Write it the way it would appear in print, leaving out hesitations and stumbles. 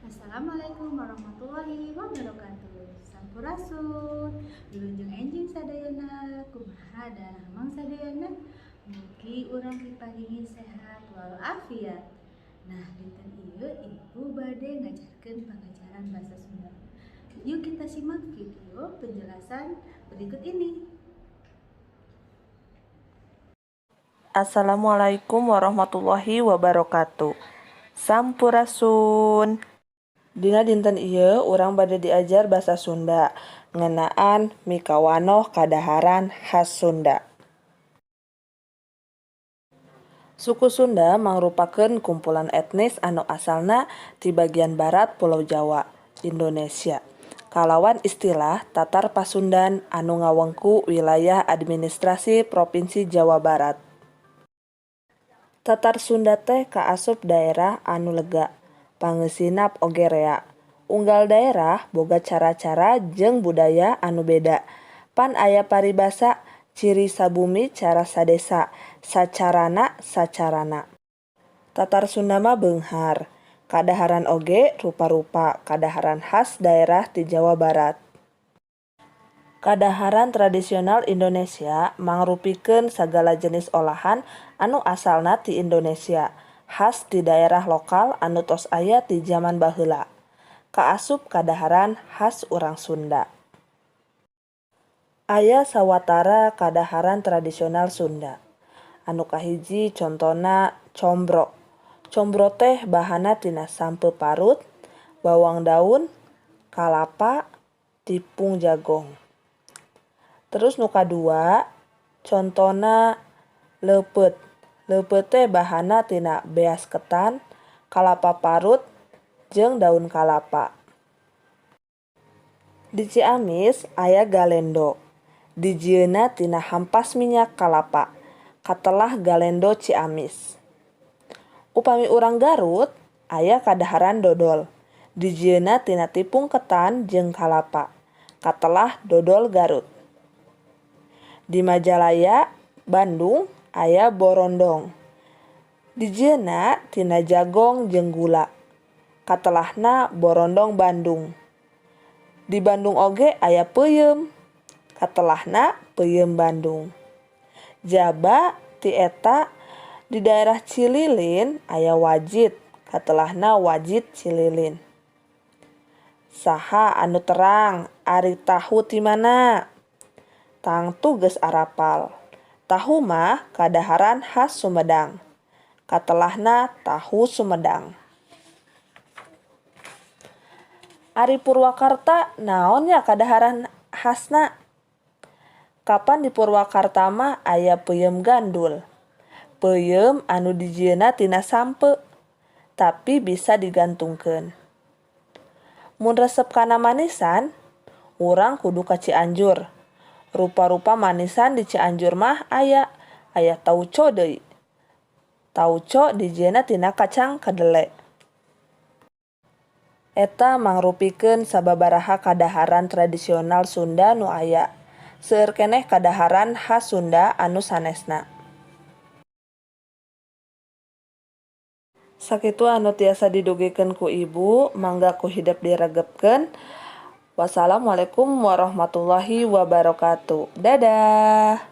Assalamualaikum warahmatullahi wabarakatuh. Sampurasun. Wilujeng enjing sadayana. Kumaha daramang sadayana? Mugi urang diparingi sehat walafiat. Nah, dinten ieu Ibu bade ngajarkeun pangajaran bahasa Sunda. Yuk, kita simak video penjelasan berikut ini. Assalamualaikum warahmatullahi wabarakatuh. Sampurasun. Dina dinten ieu urang bade diajar basa Sunda ngeunaan mikawanoh kadaharan khas Sunda. Suku Sunda mangrupakeun kumpulan etnis anu asalna ti bagian barat Pulo Jawa, Indonesia. Kalawan istilah Tatar Pasundan anu ngawengku wilayah administrasi Propinsi Jawa Barat. Tatar Sunda teh kaasup daerah anu lega, pangeusina oge rea. Unggal daerah boga cara-cara jeung budaya anu beda. Pan aya paribasa ciri sabumi cara sadesa, sacarana sacarana. Tatar Sunda mah beunghar, kadaharan oge rupa-rupa kadaharan khas daerah ti Jawa Barat. Kadaharan tradisional Indonesia mangrupikeun sagala jenis olahan anu asalna ti Indonesia, khas ti daerah lokal anu tos aya ti jaman baheula. Kaasup kadaharan khas urang Sunda. Aya sawatara kadaharan tradisional Sunda. Anu kahiji contona combro. Combro teh bahanna tina sampeu parut, bawang daun, kalapa, tipung jagong. Terus nu kadua contona leupeut. Leupeut teh bahanna tina beas ketan, kalapa parut, jeung daun kalapa. Di Ciamis aya galendo. Dijieunna tina hampas minyak kalapa, katelah galendo Ciamis. Upami urang Garut aya kadaharan dodol. Dijieunna tina tipung ketan jeung kalapa, katelah dodol Garut. Di Majalaya, Bandung aya borondong. Dijieunna tina jagong jeung gula, katelahna borondong Bandung. Di Bandung oge aya peuyeum, katelahna peuyeum Bandung. Jaba ti eta di daerah Cililin aya wajit, katelahna wajit Cililin. Saha anu terang ari tahu ti mana? Tangtu geus arapal. Tahu mah kadaharan khas Sumedang. Katelahna tahu Sumedang. Ari Purwakarta naon nya kadaharan khasna? Kapan di Purwakarta mah aya peuyeum gandul. Peuyeum anu dijieunna tina sampeu, tapi bisa digantungkeun. Mun resep kana manisan, urang kudu ka Cianjur. Rupa-rupa manisan di Cianjur mah aya, aya tauco deui. Tauco dijieunna tina kacang kadele. Eta mangrupikeun sababaraha kadaharan tradisional Sunda nu aya. Seueur keneh kadaharan khas Sunda anu sanesna. Sakitu anu tiasa didugikeun ku ibu, mangga ku hidep diregepkeun. Wassalamualaikum warahmatullahi wabarakatuh. Dadah.